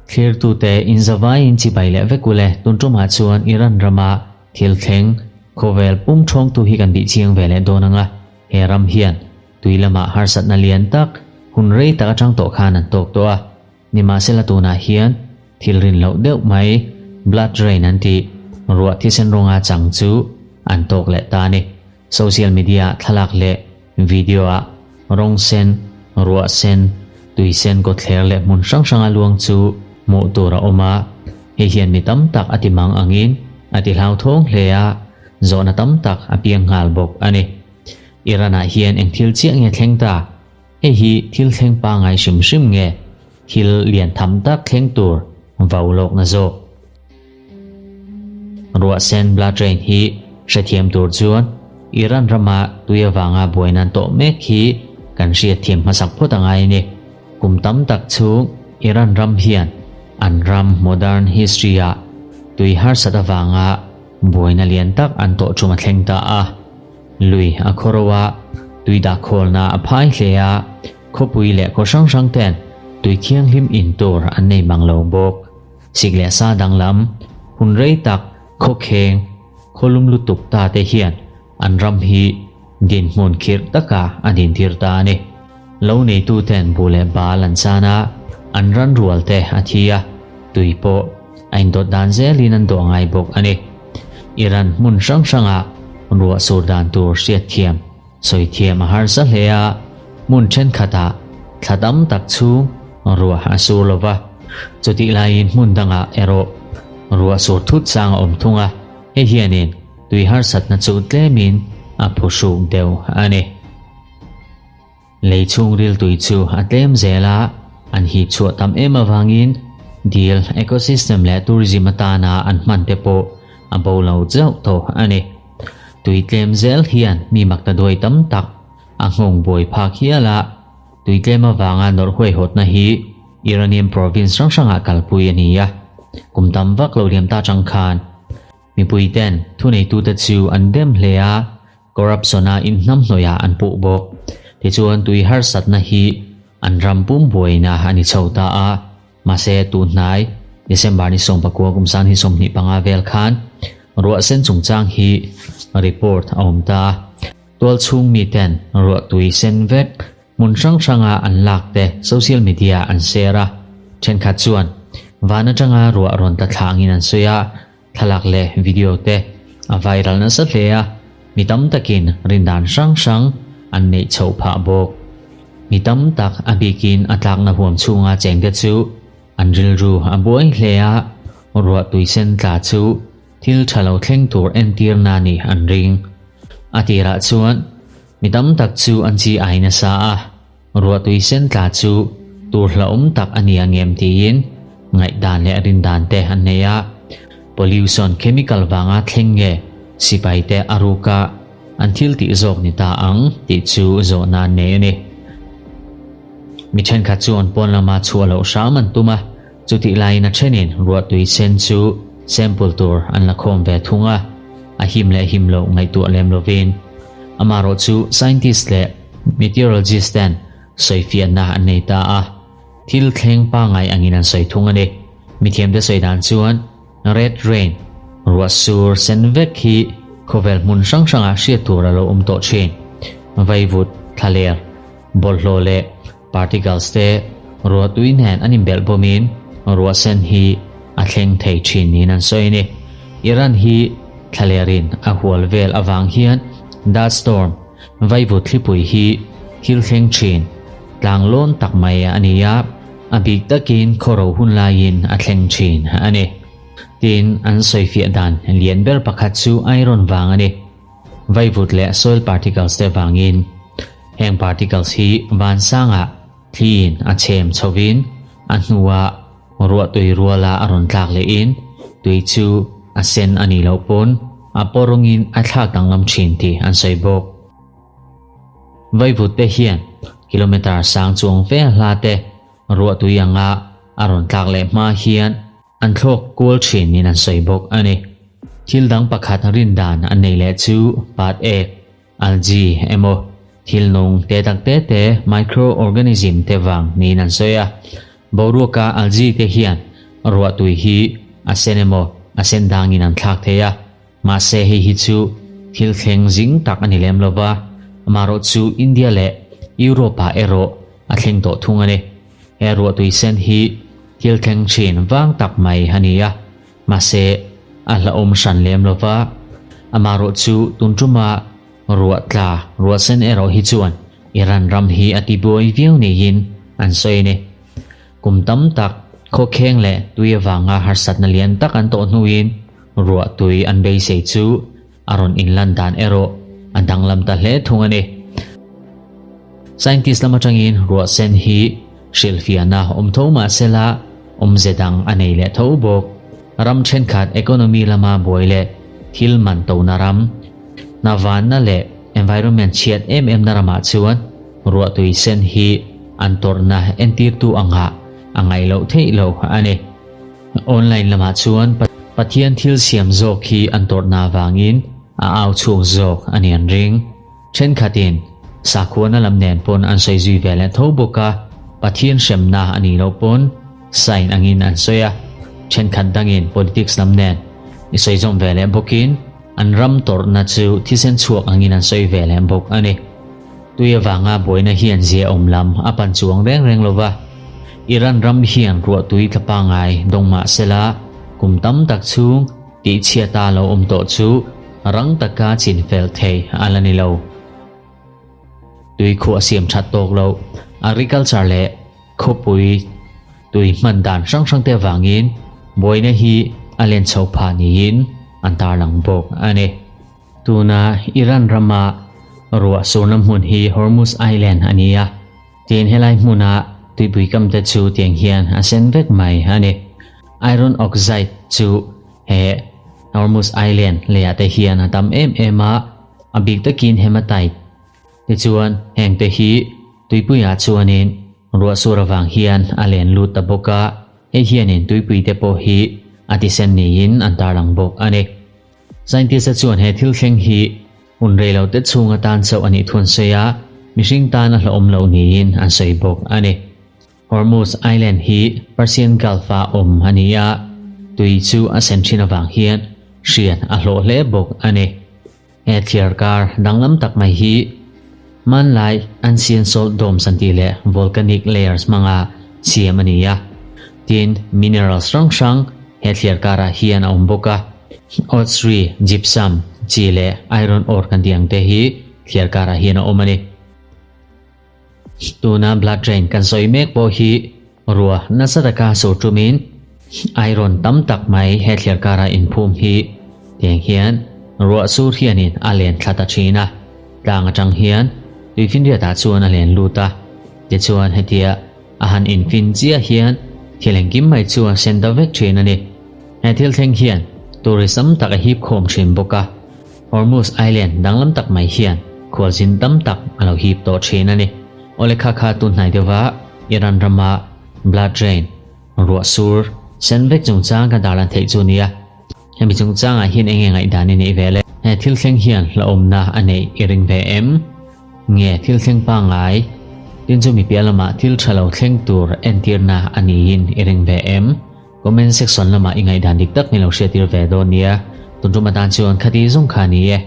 Thlirtute inzavaiin chibai leh vek ule tun tumah chuan Iran rama thil thleng khawvel pum thawngtu hi kan bih chiang ve leh dawn ang a, he ram hian tui lamah harsatna lian tak hun rei tak atang tawh khan an tawk tawh a. Nimahsela tunah hian thil rin loh deuh mai blood rain an tih ruah thisen rawnga chang chu an tawk leh ta a ni. Social media ah thlalak leh video ah rawng sen, ruah sen, tui sen kawtthler leh hmun hrang hranga luang chu hmuh tur a awm a, hei hian mi tam tak a ti mang angin a ti hlauthawng hle a, zawhna tam tak a piang nghal bawk a ni. Iran ah hian eng thil chiah nge thleng ta? Hei hi thil thleng pangai hrim hrim nge thil lian tham tak thleng tur vau lawkna zawk? Ruah sen blood rain hi hrethiam tur chuan Iran rama tui avanga buai nan tawh mek hi kan hriatthiam hmasak phawt a ngai a ni. Kum tam tak chhung Iran ram hian an ram modern history ah tui harsat avanga buaina lian tak an tawh tum a thleng ta a. Lui a khawro a, tui dah khawlna a phai hle a, khawpui leh khaw hrang hrang ten tui thianghlim in tur an nei mang lo bawk. Sik leh sa danglam, hun rei tak khawkheng, khawlum lutuk ta te hian an ram hi dinhmun khirh taka a dintir ta a ni. Lo neitu ten bu leh bal an chan a, an ran rual te a thi a, tui pawh a indawt dan zelin an dawh ngai bawk a ni. Iran hmun hrang hrangah ruah sur dan tur hriatthiam, sawi thiam a harsa hle a, hmun thenkhatah thla tam tak chhung ruah a sur lo va, chutih laiin hmun dangah erawh ruah sur thut chang a awm thung a, hei hianin tui harsatna chu tlemin a phuhruk deuh a ni. Lei chhungril tui chu a tlem zel a, an hip chhuah tam em avangin dil ecosystem leh tourism atana an hman te pawh a bo lo chauh tawh a ni. Tui tlem zel hian mi makta duai tam tak a nghawng buai phak hial a, tui tlem avanga nawrh huaihawtna hi Iranian province hrang hrangah kalpui a ni a, kum tam vak lo liam ta chang khan mipui ten thuneitute chu an dem hle a, Corruption-a inhnamhnawihah an puh bawk. Tichuan tui harsatna hi an ram pum buaina a ni chho ta a. Mahse tun hnai December ni 19 kum 2025 vel khan ruah sen chungchang hi report a awm ta. Tualchhung miten ruah tui sen vek hmun hrang hranga an lak te social media an share a. Thenkhat chuan van atanga ruah rawn tla thla angin an sawi a. Thlalak leh video te a viral nasa hle a, mi tam takin rindan hrang hrang an neih chhoh phah bawk. Mi tam tak a bikin a tlakna huam chhunga chengte chu an rilru a buai hle a, ruah tui sen tla chu thil tha lo thleng tur entirna nih an ring. A tirah chuan mi tam tak chu an chi ai nasa a. Ruahtui sen tla chu tur hlauhawm tak a ni ang em tiin ngaihdan leh rindan te an nei a. Pollution chemical vanga thleng nge sipai te a ruka an thil tih zawk ni ta ang tih chu zawhna an nei a ni. Mi thenkhat chuan pawn lama chhuah loh hram an tum a, chutih laiin a thenin ruahtui sen chu sample tur an la khawm ve thung a, a him leh him loh ngaihtuah lem lovin. Amaherawhchu scientist leh Meteorologist ten sawifiahna an nei ta a, thil thleng pangngai angin an sawi thung a ni. Mithiamte sawi dan chuan red rain, ruah sur sen vek hi khawvel hmun hrang hrangah hriat tur a lo awm tawh thin. Vaivut, thlaler, bawlhhlawh leh particles te ruah tui nen an inbelh bawmin ruah sen hi a thleng thei thin niin an sawi a ni. Iran hi thlalerin a hual vel avang hian dust storm, Vaivut thlipui hi thil thleng thin, tlang lawn tak mai a ni a, a bik takin khawro hun laiin a thleng thin a ni. Tin, an sawifiah dan lian ber pakhat chu iron vang a ni. Vaivut leh soil particles te vangin heng particles hi vansangah thliin a chhem chhovin a hnuah Ruahtui ruala a rawn tlak lehin tui chu a sen a nih loh pawn a pawrawngin a thlak danglam thin tih an sawi bawk. Vaivut te hian kilometre sang chuang fe hla te ruahtui anga a rawn tlak leh hma hian an thlawk kual thin niin an sawi bawk a ni. Thil dang pakhat rin dan an nei leh chu pat ek, algae, emaw. thil nung te tak te te, microorganism, te vang niin an sawi a. Boruaka algae te hian ruahtui hi a sen emaw a sen dangin an thlak thei a, mahse hei hi chu thil thleng zing tak a ni lem lo va, amaherawhchu India leh Europe-ah erawh a thleng tawh thung a ni. He ruahtui sen hi thil thleng thin vang tak mai a ni a, mahse a hlauhawm hran lem lo va, amaherawhchu tun tuma Ruah tla, ruah sen erawh hi chuan Iran ram hi a ti buai viau niin an sawi a ni. Kum tam tak khawkheng leh tui avanga harsatna lian tak an tawh hnuin ruah tui an beisei chu a rawn inlan dan erawh a danglam ta hle thung a ni. Scientist lam atangin ruah sen hi hrilhfiahna awm tho mah sela awmze dang a nei leh tho bawk. Ram thenkhat economy lama buai leh thil man tona ram, hna vanna leh environment chhiat em em na ramah chuan ruahtui sen hi an tawrhna entirtu angah a ngaih loh theih lo a ni. Online lamah chuan Pathian thil siam zawk hi an tawrhna avangin a au chhuak zawk a ni an ring. Thenkhatin sakhuana lam nen pawn an sawi zui ve leh tho bawk a, Pathian hremna a nih loh pawn sign angin an sawi a, thenkhat dangin politics lam nen i sawi zawm ve leh bawkin an ram tawrhna chu thisen chhuak angin an sawi ve leh bawk a ni. Tui avanga buaina hian zia awm lam a pan chuang reng reng lo va, Iran ram hian ruahtui tla pangngai dawng mah sela kum tam tak chhung Tihchhiata lo awm tawh chu rang taka chin fel thei a la ni lo. Tui khuah siam that tawk loh, agriculture leh khawpui tui hman dan hrang hrang te avangin buaina hi a len chho phah niin an tarlang bawk a ni. Tuna Iran rama ruah surna hmun hi Hormuz Island a ni a, tin helai hmuna tuipui kam te chu tiang hian a sen vek mai a ni. Iron oxide chu he Hormuz Island leiah te hian a tam em em a, a bik takin hematite te chuan heng te hi tuipuiah chuanin ruah sur avang hian a len lut ta bawk a, hei hianin tuipui te pawh hi a tisen niin an tarlang bawk a ni. Scientist-a chuan he thil thleng hi hun rei lo te chhung atan chauh a nih thu an sawi a, mihring tan a hlauhawm loh niin an sawi bawk a ni. Hormuz Island hi Persian Gulf-a awm a ni a, tui chu a sen thin avang hian hriat a hlawh hle bawk a ni. He thliar kar danglam tak mai hi hmanlai ancient salt domes an tih leh volcanic layers hmanga siam a ni a, tin minerals hrang hrang he thliar karah hian a awm bawk a. Otsri, gypsum, chi leh iron ore kan tih ang te hi thliar karah hian a awm a ni. Tuna blood drain kan sawi mek pawh hi ruah nasa taka sur tumin iron tam tak mai he thliar kara inphum hi tiang hian ruah sur hianin a len thla ta thin a, tlang atang hian tuifinriatah chuan a len lut a, tichuan hetia a han infin chiah hian thil engkim mai chu a sen ta vek thin a ni. He thil thleng hian tourist tam tak a hip khawm thin bawk a. Hormuz Island danglam tak mai hian khualzin tam tak a lo hip tawh thin a ni. Awle kha kha tun hnai deuha Iran rama blood rain, ruah sur, sen vek chungchang ka darlan theih chu nia. Hemi chungchangah hian enge ngaihdan i neih ve le? He thil thleng hian hlauhawmna a neih i ring ve em? Nge thil thleng pangngai? Tin chu mi piah lamah thil tha lo thleng tur entirna a niin i ring ve em? Comment section lamah i ngaihdan dik tak min lo hriattir ve dawn nia. Tun tum atan chuan khati zawng kha ni e.